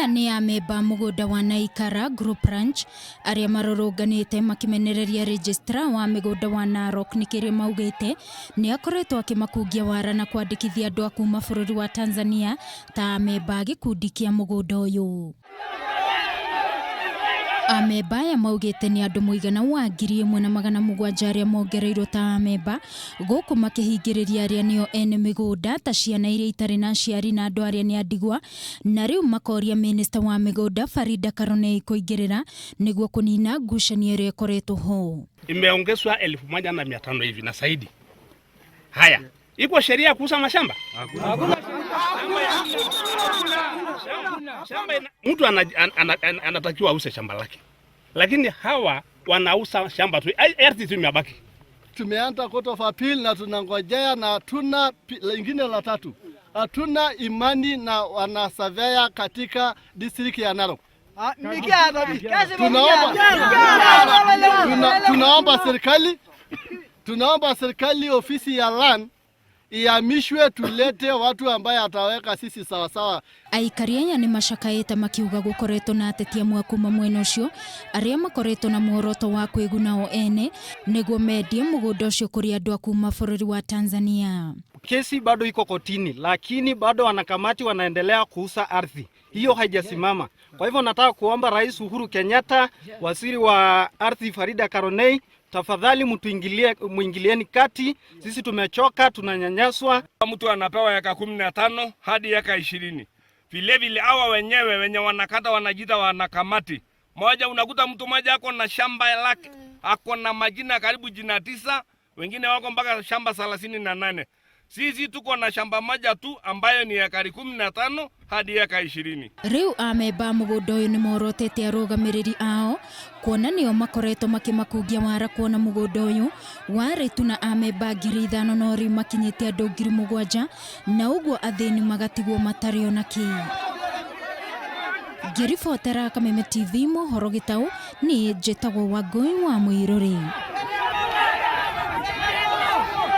Aya nĩ amemba a mũgũnda wa Naikara Group Ranch arĩa marũrũnganĩte makĩmenereria registrar wa mĩgũnda wa Narok nĩ kĩrĩa maugĩte nĩ akoretwo akĩmakungia wara na kwandĩkithia andũ a kuma bũrũri wa Tanzania ta amemba a gĩkundi kĩa mũgũnda ũyũ. Amemba aya maugĩte nĩ andũ mũigana wa 1,700 arĩa mongereirwo ta amemba gũkũ makĩhingĩrĩria arĩa nĩo ene mĩgũnda ta ciana iria itarĩ na aciari na andũ arĩa nĩ a ndigwa na rĩu makoria minista wa mĩgũnda Farida Karonei kũingĩrĩra nĩguo kũnina ngucanio ĩrĩa ĩkoretwo ho. Imeongezwa 1,500 hivi na zaidi. Haya, iko sheria ya kuuza mashamba? Hakuna. Shamba mtu anatakiwa auze shamba lake, lakini hawa wanauza shamba tu, ardhi tu imebaki. Tumeanza Court of Appeal na tunangojea na tuna lingine la tatu. Hatuna imani na wanasurveyor katika district ya Narok. Tunaomba serikali ofisi ya land ihamishwe, tulete watu ambaye ataweka sisi sawasawa. Aikari aya nĩ macakaĩte makiuga gũkoretwo na ateti amwe kuma mwena ũcio arĩa makoretwo na muoroto wa kwĩguna o ene nĩguo mendie mũgũnda ũcio kũrĩ andũ a kuma bũrũri wa Tanzania. Kesi bado iko kotini, lakini bado wanakamati wanaendelea kuuza ardhi hiyo, haijasimama. Kwa hivyo nataka kuomba Rais Uhuru Kenyatta, waziri wa ardhi Farida Karonei, tafadhali mtuingilie, muingilieni kati. Sisi tumechoka, tunanyanyaswa. Mtu anapewa eka 15 hadi eka 20. Vile vile hawa wenyewe wenye wanakata wanajiita wanakamati. Moja, unakuta mtu mmoja ako na shamba lake, ako na majina karibu jina 9, wengine wako mpaka shamba 38. Sisi tuko na shamba moja tu ambayo ni ekari 15 hadi eka 20. Rĩu amemba a mũgũnda ũyũ nĩ morotete arũgamĩrĩri ao kuona nĩo makoretwo makĩmakungia wara kuona mũgũnda ũyũ warĩ tu na amemba 5,000 no rĩu makinyĩte andũ 7,000 na ũguo athĩni magatigwo matarĩ ona kĩ. Ngĩribotera Kameme TV mohoro gĩtaũ, niĩ njĩtagwo Wangũi wa Mũirũrĩ.